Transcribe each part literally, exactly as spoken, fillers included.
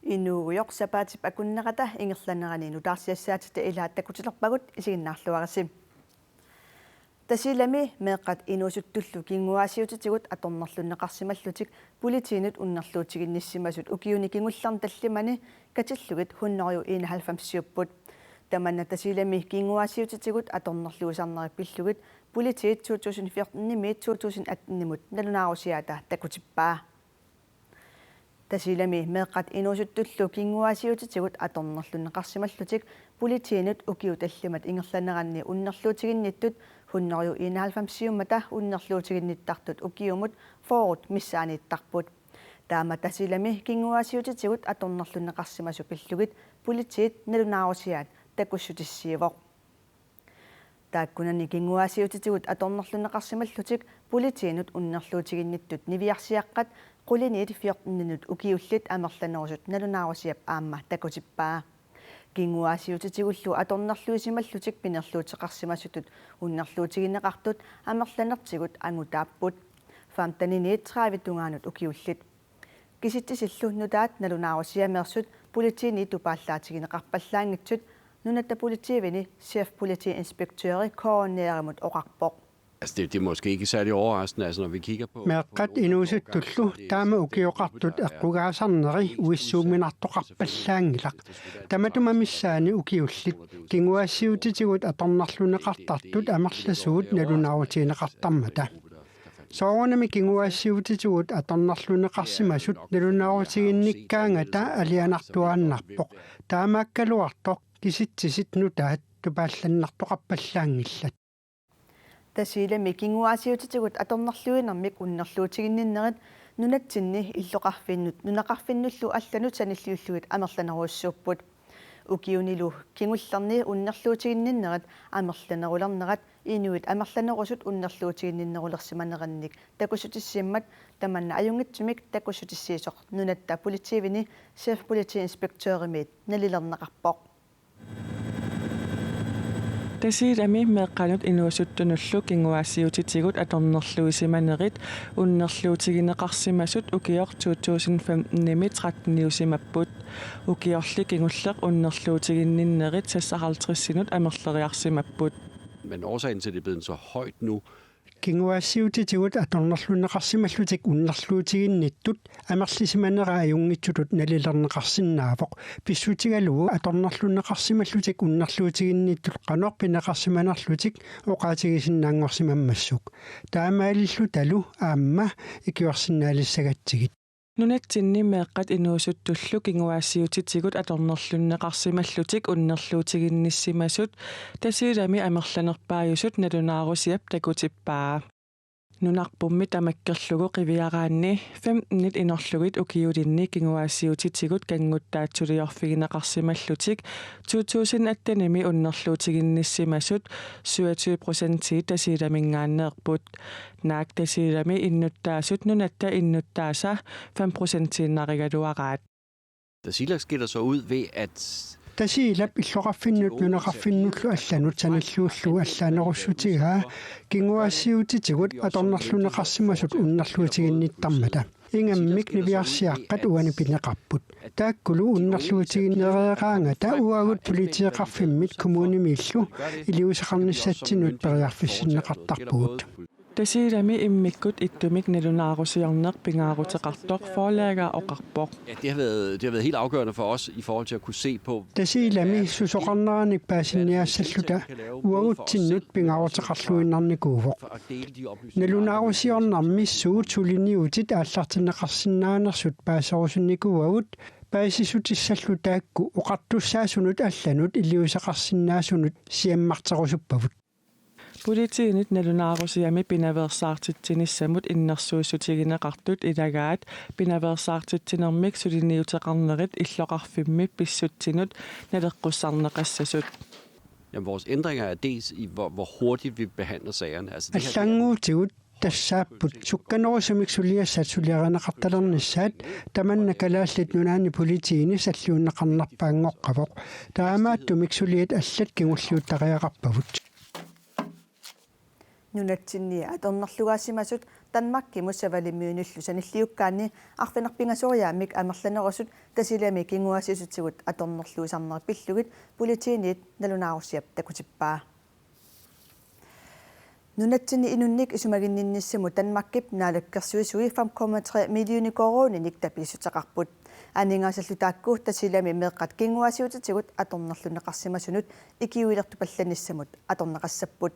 Inuugujoq sapaatip akunnerata ingerlanerani nutaarsiassaatitta ilaat takutilerpagut, isiginnaarluarisi. Tasiilami meeqqat inuusuttullu kinguaassiuutitigut atornerlunneqarsimallutik politiinut unnerluutiginnissimasut ukiuni kingullerni tallimani katillugit hundrede enoghalvfemsiupput. Tamanna Tasiilami kinguaassiuutitigut atornerluisarnerit pillugit politiit to tusind fjortenimiit to tusind attenimut nalunaarusiaata takutippaa. Tasiilami meeqqat inuusuttullu kinguaassiuutitigut atornerlunneqarsimallutik politiinut ukiut tallimat ingerlaneranni unnerluutiginnittut hundrede enoghalvfemsiummata unnerluutiginnittartut ukiumut fyrret missaaniittarput. Taama Tasiilami kinguaassiuutitigut atornerlunneqarsimasut pillugit politiit nalunaarusiaat takussutissiivoq. Taakkunani kinguaassiuutitigut atornerlunneqarsimallutik politiinut unnerluutiginnittut niviarsiaqqat quliniit fjorteninut ukiullit amerlanerusut nalunaarusiap aamma takutippaa. Kinguaassiuutitigullu atornerluisimallutik pinerluuteqarsimasutut unnerluutigineqartut amerlanertigut angutaapput. Femteniniit tredive tungaanut ukiullit. Kisitsisillu nutaat nalunaarusiameersut politiinit tupaallaatigineqarpallaanngitsut nunatta politiivini chefpolitiinspektøri K N R-imut oqarpoq. Altså, det, det er måske ikke særlig overraskende, altså, når vi kigger på... Meeqqat inuusuttullu taama ukioqartut eqqugaasarneri uissuumminartoqarpallaanngilaq. Tamatuma missaani ukiullit kinguaassiuutitigut atornerlunneqartartut amerlasuut nalunaarutigineqartarmata. Soorunami kinguaassiuutitigut atornerlunneqarsimasut nalunaarutiginnikkaangata alianartuaannarpoq. Taamaakkaluartoq kisitsisit nutaat tupaallannartoqarpallaanngillat. Tasiilami kinguaassiuutitigut atornerluinermik unnerluutiginninnerit nunatsinni illoqarfinnut nunaqarfinnullu allanut sanilliullugit amerlanerujussuupput. Ukiunilu kingullerni unnerluutiginninnerit amerlanerulernerat inuit amerlanerusut unnerluutiginninnerulersimanerinnik takussutissiimmat tamanna ajunngitsumik takussutissiisoq nunatta politiivini chefpolitiinspektørimiit nalilerneqarpoq. Tasiilami meeqqanut inuusuttunullu kinguaassiuutitigut atornerluisimanerit unnerluutigineqarsimasut ukioq to tusind femtenimi tretteniusimapput. Ukiorli kingulleq unnerluutiginninnerit seksoghalvtredsinut amerleriarsimapput. Men årsagen til, at det er blevet så højt nu, kinguaassiuutitigut atornerlunneqarsimallutik unnerluutiginnittut amerlisimanera ajunngitsutut nalilerneqarsinnaavoq. Pissutigalugu atornerlunneqarsimallutik unnerluutiginnittut qanoq pineqarsimanerlutik oqaatigisinnaanngorsimammassuk. Taamaalillutalu aamma ikiorsinnaalissagatsigit. Nunatsinni meeqqat inuusuttullu kinguaassiuutitigut atornerlunneqarsimallutik unnerluutiginnissimasut Tasiilami amerlanerpaajusut nalunaarusiap takutippaa. Nunarpummi tamakkerlugu qiviaraanni femtenit inorlugit ukiulinni kinguaassiuutitigut kannguttaatsuliorfigineqarsimallutik to tusind attenimi unnerluutiginnissimasut syvogtyve procentii Tasiilaminngaanneerput. Naak Tasiilami innuttaasut nunatta innuttaasa fem procentiinnarigaluaraat. Tasiilaq skiller sig ud ved, at Tasiilap illoqarfinnut nunaqarfinnullu allanut sanilliullugu allaanerussutigaa kinguaassiuutitigut atornerlunneqarsimasut unnerluutiginnittarmata. Ingammik niviarsiaqqat uani pineqarput. Taakkulu unnerluutiginnereeraangata uagut politeeqarfimmit kommunimiillu iliuuseqarnissatsinnut periarfissinneqartarpugut. Tasiilami immikkut ittumik nalunaarusiorneq pingaaruteqartoq forlægger oqarpoq. Ja, det har været, det har været helt afgørende for os i forhold til at kunne se på, Tasiilami susoqarneranik paasinniaassalluta uagutsinnut pingaaruteqarluinnarnikuuvoq. Nalunaarusiornermi suut suliniutit aallartinneqarsinnaanersut paaserusunnikuuagut paasissutissallu taakku oqartussaasunut allanut iliuuseqarsinnaasunut siammarterusuppavut. Politiinit nalunaarusiami pinaveersaartitsinissamut innersuussutigineqartut ilagaat pinaveersaartitsinermik suliniuteqarnerit illoqarfimmi pissutsinut naleqqussarneqassasut. Jamen, vores ændringer er dels i, hvor, hvor hurtigt vi behandler sagerne. Altså, det her, det er Allannguutigut tassaapput sukkanerusumik suliassat suliarineqartalernissaat tamanna Kalaallit Nunaanni politiini salliunneqarnerpaanngoqqavoq. Taamaattumik suliat allat kingulliuttariaqarpavut. Nunatsinni atornerlugaasimasut Danmarkimut Savalimmiunillu sanilliukkaanni arfineq-pingasoriaammik amerlanerusut Tasiilami kinguaassiuutitigut atornerluisarnerat pillugit politiinit nalunaarusiap takutippaa. Nunatsinni inunnik isumaginninnissamut Danmarkip naalakkersuisui fem komma tre millioner koruuninik tapiissuteqarput. Aningaasallu taakku Tasiilami meeqqat kinguaassiuutitigut atornerlunneqarsimasunut ikiuilertupallanissamut atorneqassapput.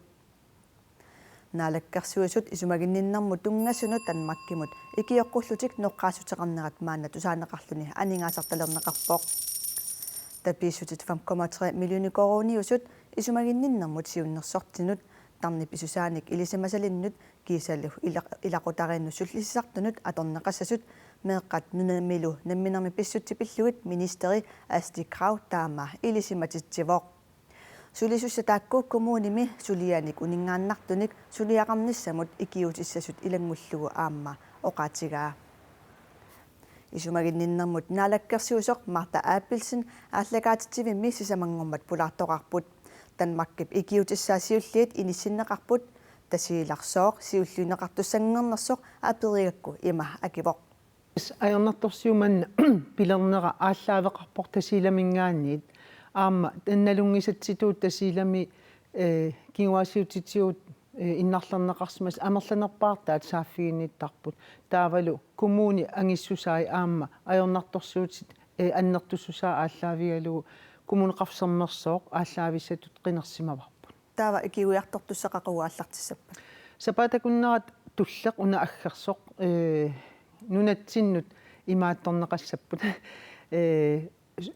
Naalakkersuisut isumaginninnermut tunngasunut Danmarkimut ikioqqullutik noqqaassuteqarnerat maanna tusaaneqarluni aningaasartalerneqarpoq. Tapiissutit fem komma tre millioner koruuniusut isumaginninnermut siunnersortinut, tarnip isusaanik ilisimasalinnut kiisalu ilaq-, ilaqutariinnut sullissisartunut atorneqassasut meeqqat nunamilu namminermi pissutsit pillugit ministeri Astrid Krag taama ilisimatitsivoq. Sulisussat taakku kommunimi sulianik uninngaannartunik suliaqarnissamut ikiuutissasut ilanngullugu aamma oqaatigaa. Isumaginninnermut naalakkersuisoq Martha Abelsen aallakaatitsivimmi sisamanngormat pulaartoqarput. Danmarkip ikiuutissaat siulliit inissinneqarput, Tasiilaq sooq siulliunneqartussanngornersoq aperigakku ima akivoq. Ajornartorsiut manna pilernera aallaaveqarpoq Tasiilaminngaanniit. Aamma nalunngisatsitut Tasiilami, eh, kinguaassiuutitigut, eh, innarlerneqarsimasut amerlanerpaartaat saaffiginnittarput. Taavalu kommuni angissusai aamma ajornartorsiutit, eh, annertussusaa aallaavigalugu Kommune Qaffermersooq aallaavissatut qinersimavarput. Taava ikiuiartortussat qaqugu aallartissappat? Sapaatip akunnerata tulleq una aggersoq, eh, nunatsinnut imaattorneqassapput. Eh,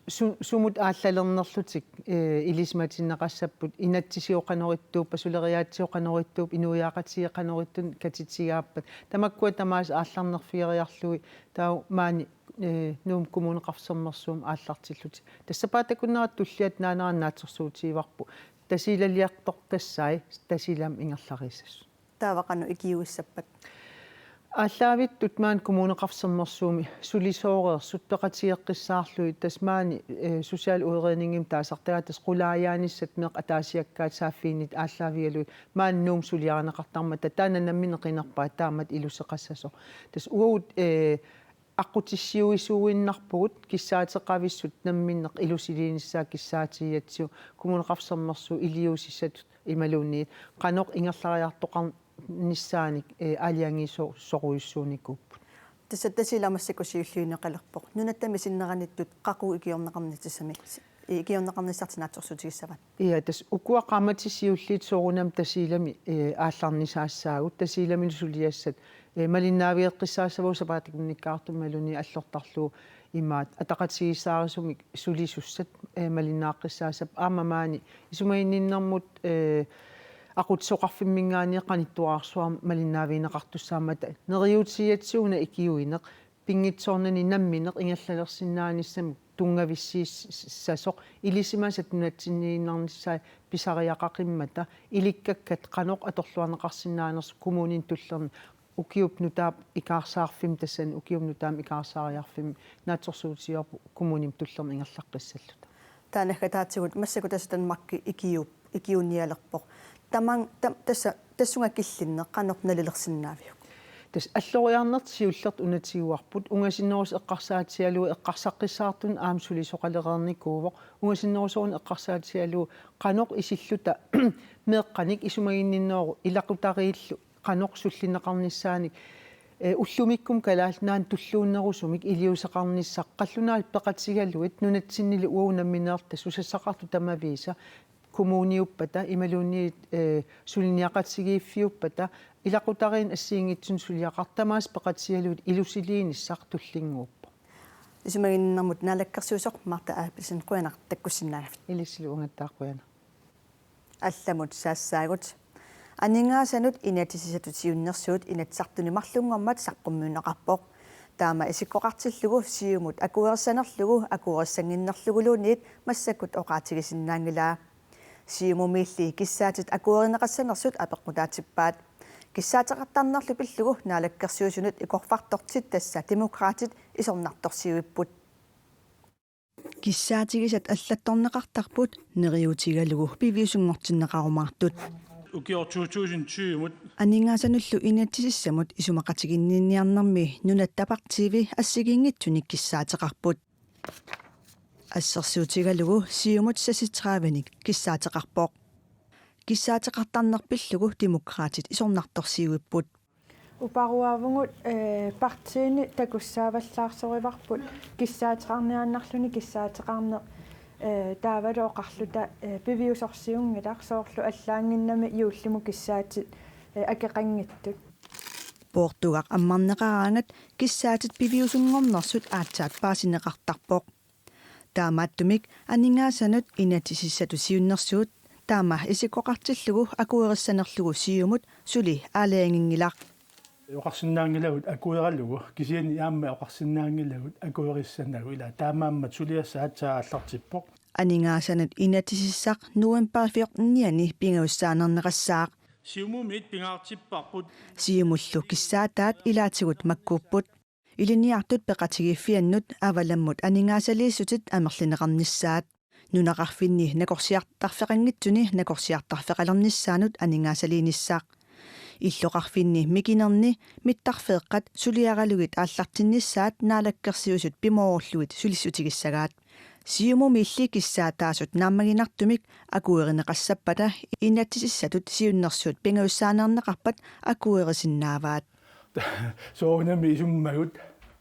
su-, sumut aallalernerlutik, eh, ilisimatinneqassapput, inatsisigut qanoq ittuuppat, suleriaatsisigut qanoq ittuuppat, inuiaqatigiit qanoq ittunik katitigaappat. Tamakkua tamaasa aallarnerfigeriarlugit taava maani, eh, Nuummi Kommune Qaffermersuumi aallartillutik. Tassa sapaatip akunnerata tulliata naanerani naatsorsuutigivarput. Tasiilaliartortassai Tasiilami ingerlariissasoq. Taava qanoq ikiuissappat? Aallaavittut maani Kommune Qaffermersuumi sulisooreersut peqatigeqqissaarlugit tassa maani, eh, social udredningimik taasartagaat tassa qulaajaanissat meeqqat ataasiakkaat saaffiginnittut aallaavigalugit maani Nuummi suliarineqartarmata taanna nammineq qinerpaat taamatut iluseqassasoq. Tassa uagut, eh, aqqutissiuisuuinnarpugut kissaateqavissut namminneq ilusiliinissaat kissaatigigatsigu Kommune Qaffermersuup iliuusissatut imaluunniit qanoq ingerlariartoqarnissaanik, eh, aalajangiiso-, -sorujussuunikuupput. Tassa Tasiilaq massakkut siulliunneqalerpoq. Nunatta sinneraniittut qaqugu ikiorneqarnissartik, ikiorneqarnissartik naatsorsuutigissavaat? Ja, tassa ukua qaammatit siulliit soorunami Tasiilami, eh, aallarnisaassaagut. Tasiilamilu suliassat, eh, malinnaavigeqqissaassavagut sapaatip akunnikkaartumik imaluunniit allortarlugu imaattoq ataqatigiissaarisumik sulisussat, eh, malinnaaqqissaassappat aamma maani isumaginninnermut, eh, aqutsisoqarfimminngaanniit qanittuararsuarmik malinnaavigineqartussaammata neriuutigigatsigu una ikiuineq pinngitsoornani nammineq ingerlalersinnaanissamut tunngavissiissasoq ilisimasat nunatsinniinnarnissaat pisariaqaqimmata ilikkakkat qanoq atorluarneqarsinnaanersoq kommunini tullerni ukiup nutaap ikaarsaarfimmi tassani ukiup nutaammi ikaarsaariarfimmi naatsorsuutigaarput kommunimi tullerni ingerlaqqissalluta. Taanna naggataatigut massakkut tassa Danmarki ikiup-, ikiuinialerpoq. Taman-, tam-, tassa, tassunga killinneq qanoq nalilersinnaaviuk? Tassa alloriarnertik siullertik una tiguarput, ungasinnerusoq eqqarsaatigalugu eqqarsaqqissaartunut aamma sulisoqalereernikuuvoq, ungasinnerusoruna eqqarsaatigalugu qanoq isilluta meeqqanik isumaginninnerup ilaqutariillu qanoq sullinneqarnissaanik, eh, ullumikkut Kalaallit Nunaanni tulluunnerusumik iliuuseqarnissaq qallunaatut peqatigalugit nunatsinnilu uagut nammineerluta susassaqartut tamaviisa kommuniuppata imaluunniit, eh, suliniaqatigiiffiuppata ilaqutariinni assigiinngitsunik suliaqartut tamaasa peqatigalugit ilusiliinissaq tullinnguuppoq. Isumaginninnermut naalakkersuisoq Martha Abelsen, qujanaq takkussinnaagavit. Ilissilu uangattaaq qujanaq. Allamut saassaagut. Aningaasanut inatsisissatut siunnersuut Inatsisartuni marlunngormat saqqummiunneqarpoq. Taama isikkoqartillugu Siumut akuerissanerlugu akuerissannginnerluguluunniit massakkut oqaatigisinnaanngilaa. Siumumiilli kissaatit akuerineqassanersut apeqqutaatippaat. Kissaateqartarnerlu pillugu naalakkersuisunut ikorfartortit tassa Demokraatit isornartorsiuipput. Kissaatigisat allattorneqartarput neriuutigalugu piviusunngortinneqarumaartut. Ukioq to tusind tyve-mut aningaasanullu inatsisissamut isumaqatiginninniarnermi Nunatta Partiivi assigiinngitsunik kissaateqarput. Assersuutigalugu Siumut seksogtredive-nik kissaateqarpoq. Kissaateqartarneq pillugu Demokraatit isornartorsiuipput. Uparuaavugut, eh, partiini takussaavallaarsorivavut kissaateqarniaannarluni kissaateqarneq, eh, taavalu oqarluta, eh, piviusorsiunngilaq soorlu allaannginnami juullimut kissaatit, eh, akeqanngitsut. Poortugaq ammarneqaraangat kissaatit piviusunngornersut aatsaat paasineqartarpoq. Taamaattumik aningaasanut inatsisissatut siunnersuut taama isikkoqartillugu akuerissanerlugu Siumut suli aalajanginngilaq. Oqarsinnaanngilagut akueralugu, kisianni aamma oqarsinnaanngilagut akuerissanagu, ila taamaammat suliassaq aatsaat aallartippoq. Aningaasanut inatsisissaq november fjorten-iani pingajussaaneerneqassaaq. Siumumiit pingaartipparput. Siumullu kissaataat ilaatigut makkuupput. Ilinniartut peqatigiiffiannut avalammut aningaasaliissutit amerlineqarnissaat. Nunaqarfinni nakorsiartarfeqanngitsuni nakorsiartarfeqalernissaanut aningaasaliinissaq. Illoqarfinni mikinerni mittarfeeqqat suliaralugit aallartinnissaat Naalakkersuisut pimoorullugit sulissutigissagaat. Siumumiilli kissaataasut naammaginartumik akuerineqassappata inatsisissatut siunnersuut pingajussaaneerneqarpat akuerisinnaavaat. Soorunami isummagut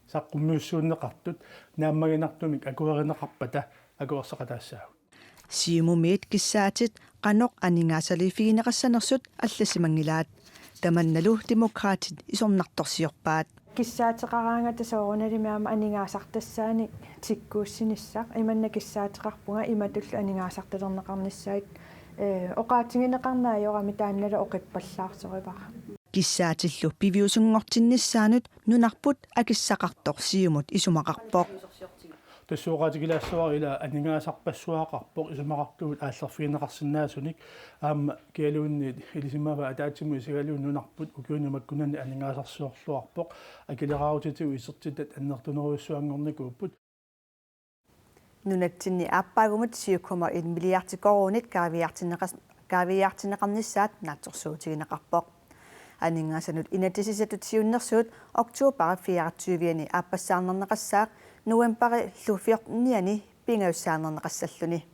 saqqummiussuunneqartut naammaginartumik akuerineqarpata akuerseqataassaagut. Siumumiit kissaatit qanoq aningaasaliiffigineqassanersut allassimanngilaat. Tamannalu Demokraatit isornartorsiorpaat. Kissaateqaraangata soorunalimi aamma aningaasartassaanik tikkuussinissaq. Imanna kissaateqarpunga imatullu aningaasartalerneqarnissaat, eh, oqaatigineqarneq ajorami taannalu oqippallaarsorivara. Kissaatillu piviusunngortinnissaanut nunarput akissaqartoq Siumut isumaqarpoq. Tassa oqaatigilaassavara ila aningaasarpassuaqarpoq isumaqartugut aallerfigineqarsinnaasunik, aamma kialuunniit ilisimavaa ataatsimut isigalugu nunarput ukiuni makkunani aningaasarsiorluarpoq, akileraarutitigut isertitat annertunerujussuanngornikuupput. Nunatsinni aappaagumut syv komma en milliardi koruunit kaaviiaartinneqas-, kaaviiaartinneqarnissaat naatsorsuutigineqarpoq. Aningaasanut inatsisissatut siunnersuut oktober fireogtyve-ani aappassaarnerneqassaaq novemberillu fjorten-iani pingajussaaneerneqassalluni.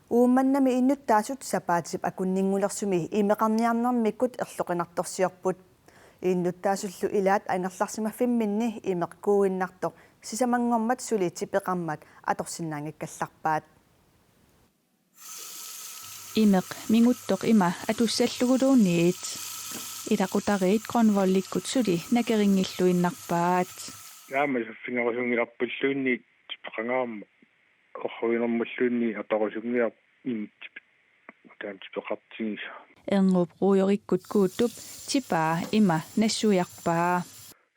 Uummannami innuttaasut sapaatip akunninngulersumi imeqarniarnermikkut erloqinartorsiorput. Innuttaasullu ilaat angerlarsimaffimminni imeq kuuinnartoq sisamanngormat suli tipeqarmat atorsinnaanngikkallarpaat. Imeq minguttoq ima atussalluguluunniit. Ilaqutariit Grønvoldikkut suli nakerinngilluinnarpaat. Naamma saffigerusunngilarpulluunniit tipeqangaarmat. Orruinermulluunniit atorusunngilarput imitsit taanna tipeqartigisoq. Erngup Ruujorikkut Kuuttup tipaa ima nassuiarpaa.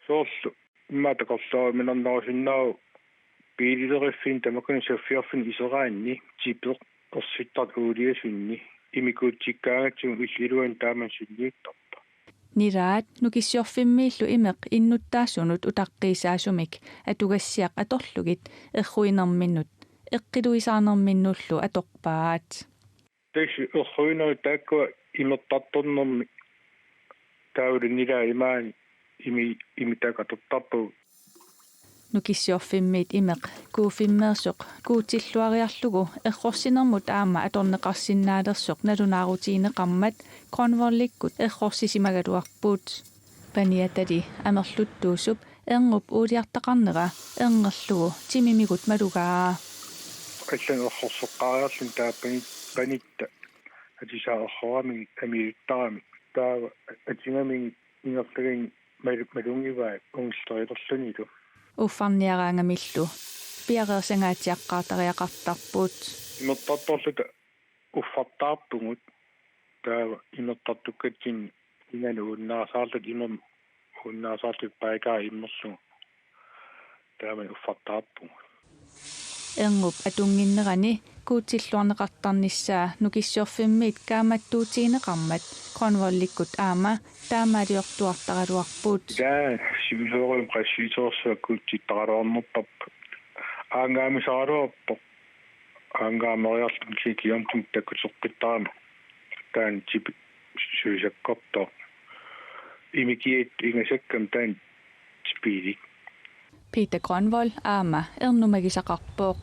Soorlu immaqa takorluuiminarnerusinnaavoq biilileriffini tamakkuni saffiorfini iseraanni tipeq ersittartut uuliasunni imikuutsikkaangatsigu illit iluanni taama sunniuttarpa. Nilaat Nukissiorfimmiillu imeq innuttaasunut utaqqiisaasumik atugassiaq atorlugit erruinerminnut eqqiluisaarnerminnullu atorpaat. Tassa erruinerit taakkua imertartornermik taavalu nilaat imaani imi-, imitaakka atortarpagut. Nukissiorfimmiit imeq kuuffimmeersoq kuutsilluariarlugu errorsinermut aamma atorneqarsinnaalersoq nalunaarutigineqarmat Grønvoldikkut errorsisimagaluarput. Paniatali amerluttuusup erngup uuliartaqarnera erngerlugu timimigut malugaa. Allan errorseqqaariarluni taava pani-, panitta atisaat erroramigit amiuttarami. Taava atigamigit ingerlagani malu-, malugivai ungillerilerlunilu. Uffarniaraangamillu piareersangaatsiaqqaartariaqartarput. Imertartorluta uffartaarpugut. Taava imertartukkatsinni inganut uunnaasaarluta imermut uunnaasaarluta paikaat immerlugu. Taamani uffartaarpugut. Erngup atunnginnerani kuutsilluarneqartarnissaa Nukissiorfimmiit kaammattuutigineqarmat Grønvoldikkut aamma taamaaliortuartaraluarput. Taa sivisoorujummik qassiutereersuaq kuutsittaraluarnerparput. Aanngaamisaraluarpoq. Aanngaameriarluni kiamtun takkuteqqittarami. Taanna tipi sulisakkortoq. Imikiat ingasakkami taanna tipilik. Peter Grønvold aamma ernumagisaqarpoq.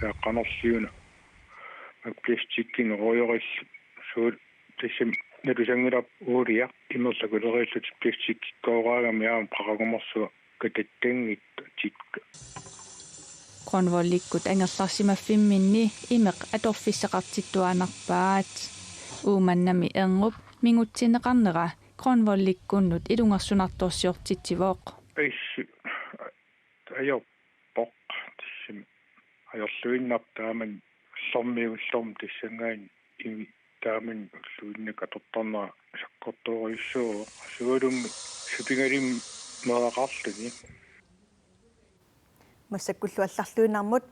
Taqqanerliuna. Mak plastikkinik rujorillu suut tassami nalusanngilarput uuliaq imerlakuleriillutik plastikkikkooraagamik aamma qaqagumersuaq katattanngitsoq tikka. Grønvoldikkut angerlarsimaffimminni imeq atorfissaqartittuaannarpaat. Uummannami erngup mingutsinneqarnera Grønvoldikkunnut ilungersunartorsiortitsivoq. Is ajorpoq tassami ajorluinnartoq taamani ullormiit ullormut tassanngaanniit imi taamani ulluinnarni atortarnera sakkortoorujussuuvoq. Sualummi supigalimmi meeraqarluni. Massakkullu allarluinnarmut.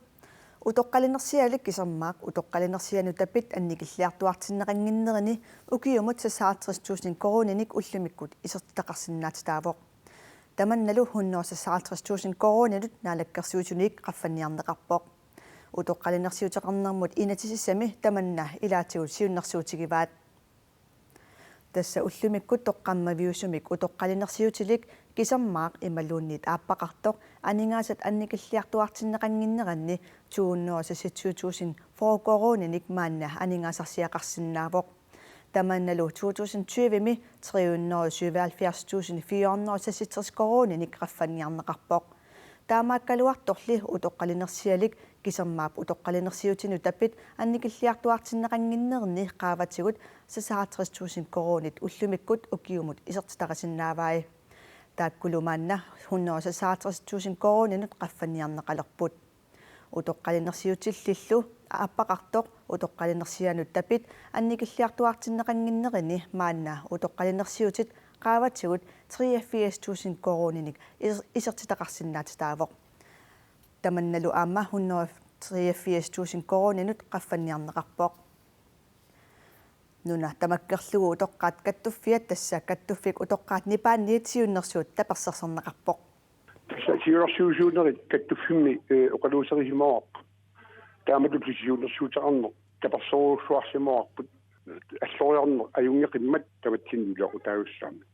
Utoqqalinersialik Kisermaaq utoqqalinersianut tapit annikilliartuartinneqannginnerini ukiumut seksoghalvtreds tusind koruuninik ullumikkut isertitaqarsinnaatitaavoq. Tamannalu hundrede seksoghalvtreds tusind koruuninut naalakkersuisuniit qaffanniarneqarpoq. Utoqqalinersiuteqarnermut inatsisissami tamanna ilaatigut siunnersuutigivaat. Tassa ullumikkut toqqammaviusumik utoqqalinersiutilik Kisermaaq imaluunniit Aappaqartoq aningaasat annikilliartuartinneqannginneranni to hundrede seksogtyve tusind fyrre koruuninik maanna aningaasarsiaqarsinnaavoq. Tamannalu to tusind tyvemi tre hundrede syvoghalvfjerds tusind fire hundrede seksogtres koruuninik qaffanniarneqarpoq. Taamaakkaluartorli utoqqalinersialik Kisermaap utoqqalinersiutinut tapit annikilliartuartinneqannginnerini qaavatigut seksoghalvtreds tusind koruunit ullumikkut ukiumut isertitarisinnaavai. Taakkulu maanna hundrede seksoghalvtreds tusind koruuninut qaffanniarneqalerput. Utoqqalinersiutillillu Aappaqartoq utoqqalinersianut tapit annikilliartuartinneqannginnerini maanna utoqqalinersiutit qaavatigut treogfirs tusind koruuninik is-, isertitaqarsinnaatitaavoq. Tamannalu aamma hundrede treogfirs tusind koruuninut qaffanniarneqarpoq. Nuna tamakkerlugu utoqqaat kattuffiat, tassa kattuffik utoqqaat nipaanniit siunnersuut tapersersorneqarpoq. Tassa siunnersuisuunerit kattuffimmi, eh, oqaluuserisimavoq. Taamatulli siunnersuuteqarneq tapersersorujussuarsimavoq. Alloriarneq ajunngeqimmat tamatsinnut ilaqutaajussuarmik.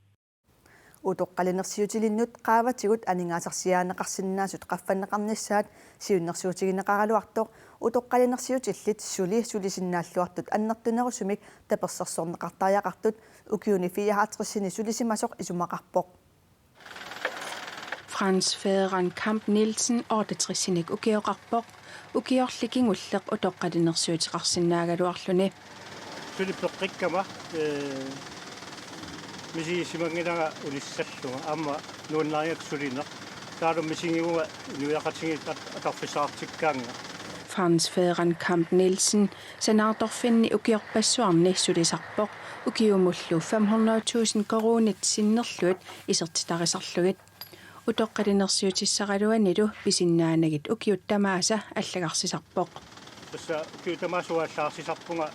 Utoqqalinersiutilinnut qaavatigut aningaasarsiarineqarsinnaasut qaffanneqarnissaat siunnersuutigineqaraluartoq utoqqalinersiutillit suli sulisinnaalluartut annertunerusumik tapersersorneqartariaqartut ukiuni fireoghalvtredsini sulisimasoq isumaqarpoq. Frans Fædren Kamp Nielsen otteogtresinik ukioqarpoq, ukiorli kingulleq utoqqalinersiuteqarsinnaagaluarluni. Suli peqqikkama, eh, misigisimannginnama unissallunga, aamma nuannarigakku sulineq. Taavalu misigivunga inuiaqatigiit at-, atorfissaqartikkaannga. Frans Fædren Kamp Nielsen sanaartorfinni ukiorpassuarni sulisarpoq, ukiumullu fem hundrede tusind koruunit sinnerlugit isertitarisarlugit. Utoqqalinersiutissaraluanilu pisinnaanagit ukiut tamaasa allagarsisarpoq. Tassa ukiut tamaasa allagarsisarpunga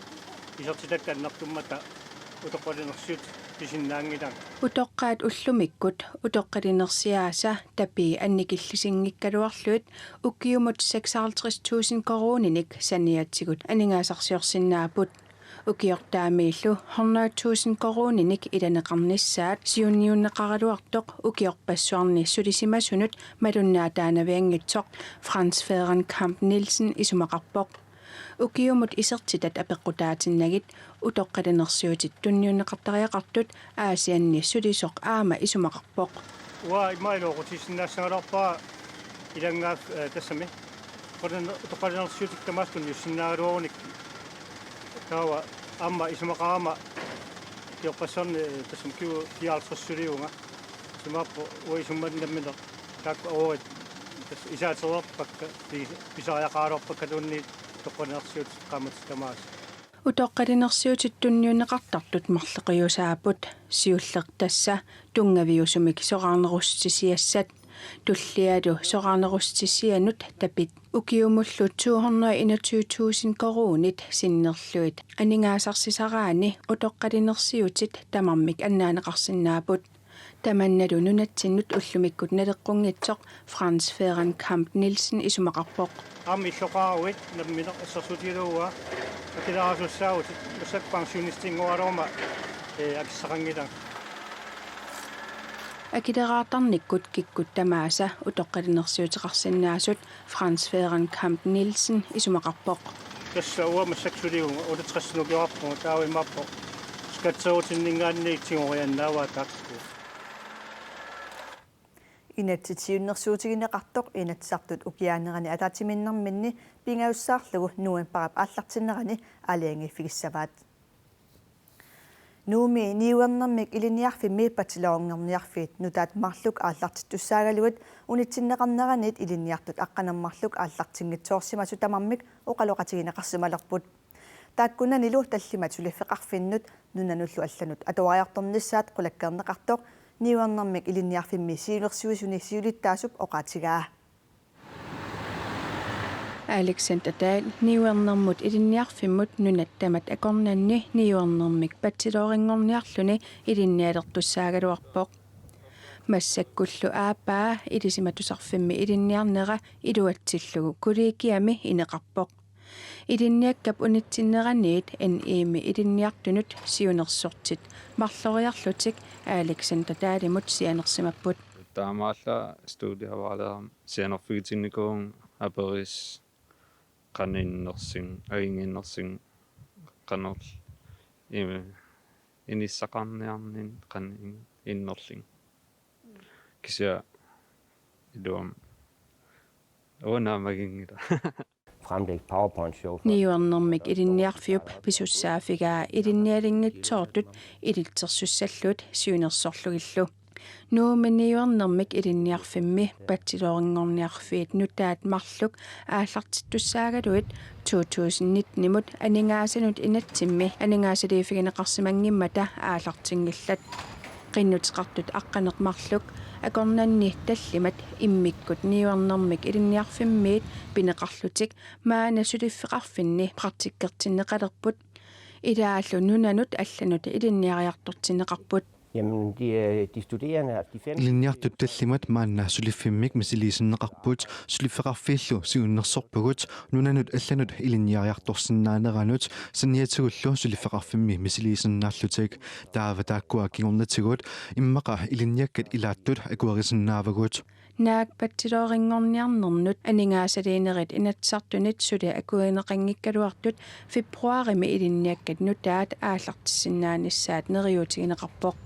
isertitakka annertummata utoqqalinersiutit pisinnaanngilanga. Utoqqaat ullumikkut utoqqalinersiaasa tapii annikillisinngikkaluarlugit ukiumut seksoghalvtreds tusind koruuninik saniatigut aningaasarsiorsinnaapput. Ukiortaamiillu hundrede tusind koruuninik ilaneqarnissaat siunniunneqaraluartoq ukiorpassuarni sulisimasunut malunnaataanavianngitsoq Frans Fædren Kamp Nielsen isumaqarpoq. Ukiumut isertitat apeqqutaatinnagit utoqqalinersiutit tunniunneqartariaqartut Aasianni sulisoq aamma isumaqarpoq. Uanga immaqa iluaqutisinnaassagaluarpara ilanngaaf-, eh, tassami. Utoqqaliner-, utoqqalinersiutit tamaasa tunniussinnaagaluarunik taava aamma isumaqarama ukiorpassuarni, eh, tassami ukiut fireoghalvtreds suliuvunga. Isumaqarpoq uanga isummat nammineq taakku ajorit tassa isaatereerpakka, pis-, pisariaqaraluarpakkaluunniit utoqqalinersiutit qaammatit tamaasa. Utoqqalinersiutit tunniunneqartartut marloqiusaapput, siulleq tassa tunngaviusumik soraarnerussutisiassat, tullialu soraarnerussutisianut tapit. Ukiumullu to hundrede enogtyve tusind koruunit sinnerlugit aningaasarsisaraanni utoqqalinersiutit tamarmik annaaneqarsinnaapput. Tamannalu nunatsinnut ullumikkut naleqqunngitsoq Frans Fædren Kamp Nielsen isumaqarpoq. Aamma illoqaruit nammineq assersuutigalugu uanga Akileraarsussaavugut, massakkut pensionistinngoraluaruma, ee, akissaqanngilanga. Akileraartarnikkut kikkut tamaasa utoqqalinersiuteqarsinnaasut Frans Fehrenkamp Nielsen isumaqarpoq. Tassa uanga massakkut sulivunga, otteogtres ukioqarpunga, taava imaappoq skatterådinninngaanniit tigoriannaavaa taakku. Inatsit siunnersuutigineqartoq Inatsisartut ukiaanerani ataatsimiinnerminni pingajussaarlugu novembarip aallartinnerani aalajangiiffigissavaat. Nuummi niuernermik ilinniarfimmi bachelorinngorniarfiit nutaat marluk aallartittussaagaluit unitsinneqarneraniit ilinniartut aqqaneq-marluk aallartinngitsoorsimasut tamarmik oqaloqatigineqarsimalerput. Taakkunanilu tallimat suliffeqarfinnut nunanullu allanut atuariartornissaat qulakkeerneqartoq niuernermik ilinniarfimmi siulersuisuni siulittaasup oqaatigaa. Alexander Dahl niuernermut ilinniarfimmut nunat tamat akornanni niuernermik bachelorinngorniarluni ilinnialertussaagaluarpoq. Massakkullu aappaa Ilisimatusarfimmi ilinniarnera iluatsillugu kollegiami ineqarpoq. Ilinniakkap unitsinneraniit N I-mi ilinniartunut siunersortit marloriarlutik Alexander Dahlimut sianersimapput. Taamaallaat studievejlederimut sianerfigitinnikuuvunga aperisoq qanoq innersunga, ajunnginnersunga, qanoq imi inissaqarniarninni qanoq in-, innerlunga. Kisianni iluamik una maginngila. Fremlægge PowerPoint-show for Niuernermik ilinniarfiup pisussaaffigaa ilinnialinngitsoortut ilitsersussallugit siunersorlugillu. Nuummi niuernermik ilinniarfimmi bachelorinngorniarfiit nutaat marluk aallartittussaagaluit to tusind nittenimut aningaasanut inatsimmi aningaasaliiffigineqarsimanngimmata aallartinngillat. Qinnuteqartut aqqaneq-marluk akornanni tallimat immikkut niuernermik ilinniarfimmiit pineqarlutik maanna suliffeqarfinni praktikkertinneqalerput. Ilaallu nunanut allanut ilinniariartortinneqarput. Jamen, de, øh, de studerende, de fem Ilinniartut tallimat maanna suliffimmik misiliisinneqarput, suliffeqarfiillu siunnersorpugut nunanut allanut ilinniariartorsinnaaneranut saniatigullu suliffeqarfimmi misiliisinnaallutik. Taava taakkua kingornatigut immaqa ilinniakkat ilaattut akuerisinnaavagut. Naak bachelorinngorniarnernut aningaasaliinerit Inatsisartunit suli akuerineqanngikkaluartut februarimi ilinniakkat nutaat aallartissinnaanissaat neriuutigineqarpoq.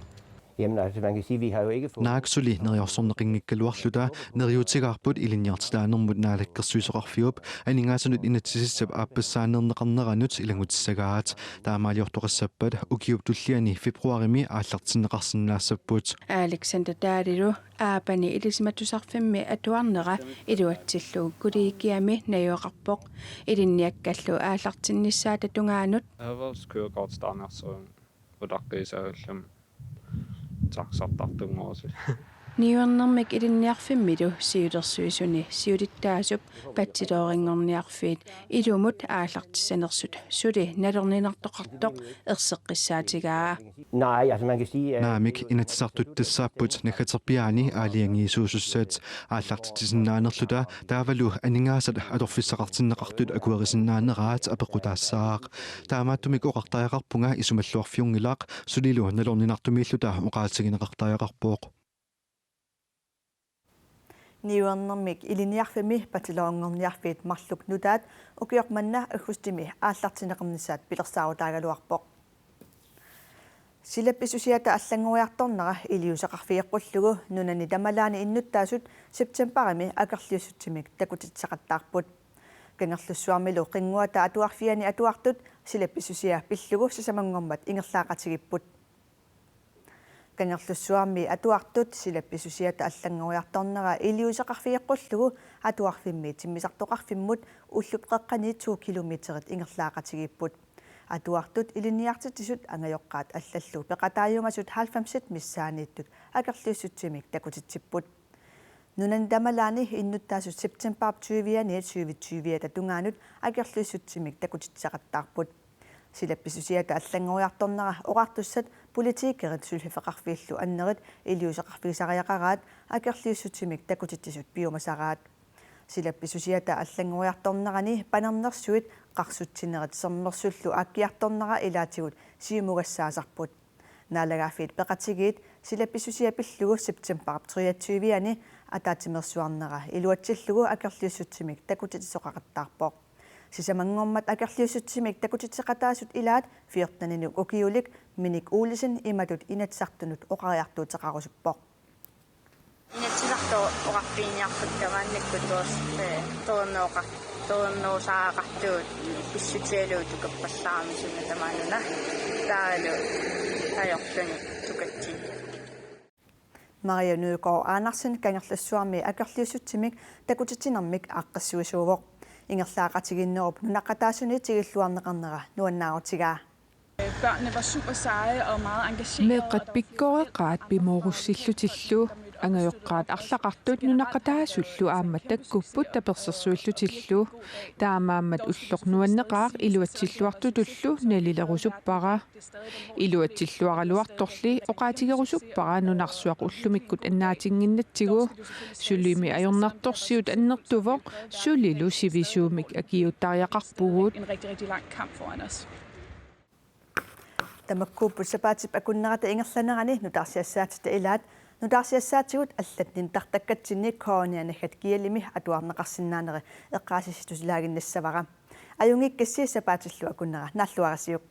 Jamen, altså, man kan sige, vi har jo ikke fået Naak suli neriorsorneqanngikkaluarluta neriuutigaarput Ilinniartitaanermut Naalakkersuisoqarfiup aningaasanut inatsisissap aappassaaneerneqarneranut ilanngutissagaat. Taamaaliortoqassappat ukiup tulliani februarimi aallartinneqarsinnaassapput. Alexander Dahlilu Aapani Ilisimatusarfimmi atuarnera iluatsillugu kollegiami najugaqarpoq. Ilinniakkallu aallartinnissaata tungaanut. Erhvervskørekortitaarnersuun utaqqiisaallum taxartartunngorusut. Niuernermik ilinniarfimmilu siulersuisuni siulittaasup bachelorinngorniarfiit ilumut aallartissanersut suli nalorninartoqartoq erseqqissaatigaa. Nej, altså man kan sige, at Naamik, Inatsisartut tassaapput naggaterpiaani aalajangiisuusussat. Aallartitsisinnaanerluta taavalu aningaasat atorfissaqartinneqartut akuerisinnaaneraat apeqqutaassaaq. Taamaattumik oqartariaqarpunga isumalluarfiunngilaq, sulilu nalorninartumiilluta oqaatigineqartariaqarpoq. Niuernermik ilinniarfimmi bachelorinngorniarfiit marluk nutaat ukioq manna aggustimi aallartinneqarnissaat pilersaarutaagaluarpoq. Silappisusiata allanngoriartornera iliuuseqarfigeqqullugu nunani tamalaani innuttaasut septembarimi akerliussutsimik takutitsisaqattaarput. Kangerlussuarmilu Qinnguata Atuarfiani atuartut silappisusia pillugu sisamanngormat ingerlaaqatigiipput. Kangerlussuarmi atuartut silappisusiata allanngoriartornera iliuuseqarfigeqqullugu atuarfimmi timmisartoqarfimmut ullup qeqqani to kilometerit ingerlaaqatigiipput. Atuartut ilinniartitsisut angajoqqaat allallu peqataajumasut halvfemsit missaanniittut akerliussutsimik takutitsipput. Nunani tamalaani innuttaasut septembarip tyvianiit syvogtyviata tungaanut akerliussutsimik takutitsisaqattaarput. Silappisusiata allanngoriartornera oqartussat politikerit suliffeqarfiillu annerit iliuuseqarfigisariaqaraat akerliussutsimik takutitsisut piumasaraat. Silappisusiata allanngoriartornerani panernersuit Qarsutsinerit sermersullu aakkiartornera ilaatigut siumugassaasarput. Naalagaaffiit Peqatigiit sila pissusia pillugu septembarip treogtyve-ani ataatsimeersuarnera iluatsillugu akerliussutsimik takutitsisoqaqattaarpoq. Sisamanngormat akerliussutsimik takutitseqataasut ilaat fjorteninut ukiulik Minik Olsen imatut Inatsisartunut oqariartuuteqarusuppoq. Inatsisartut oqarfiiniarput tamaannakkut tuos-, eh, tornooqa-, tornoosaaqartugut pissutigalugu tukappallaarami suna tamaanuna taavalu ajorluni tukatsinni. Maria Nødgaard Andersen Kangerlussuarmi akerliussutsimik takutitsinermik aaqqissuisuuvoq. Ingerlaaqatigiinnerup nunaqqataasuni tigulluarneqarnera nuannaarutigaa. Børnene var super seje og meget engagerede. Meeqqat pikkoreqaat pimoorussillutillu, angajoqqaat arlaqartut nunaqqataasullu aamma takkupput tapersersuillutillu. Taamaammat ulloq nuanneqaaq iluatsilluartutullu nalilerusuppara. Iluatsilluaraluartorli oqaatigerusuppara nunarsuaq ullumikkut annaatinnginnatsigu. Sulimi ajornartorsiut annertuvoq, sulilu sivisuumik akiuuttariaqarpugut. En rigtig, rigtig lang kamp foran os. Tamakkuupput sapaatip akunnerata ingerlanerani nutaarsiassaatitta ilaat, nutaarsiassaatigut allat nittartakkatsinni K N R naggat gl-imi atuarneqarsinnaaneri eqqaasitsittusilaaginnassavara. Ajunngikkassi, sapaatillu akunnera naalluarisiuk.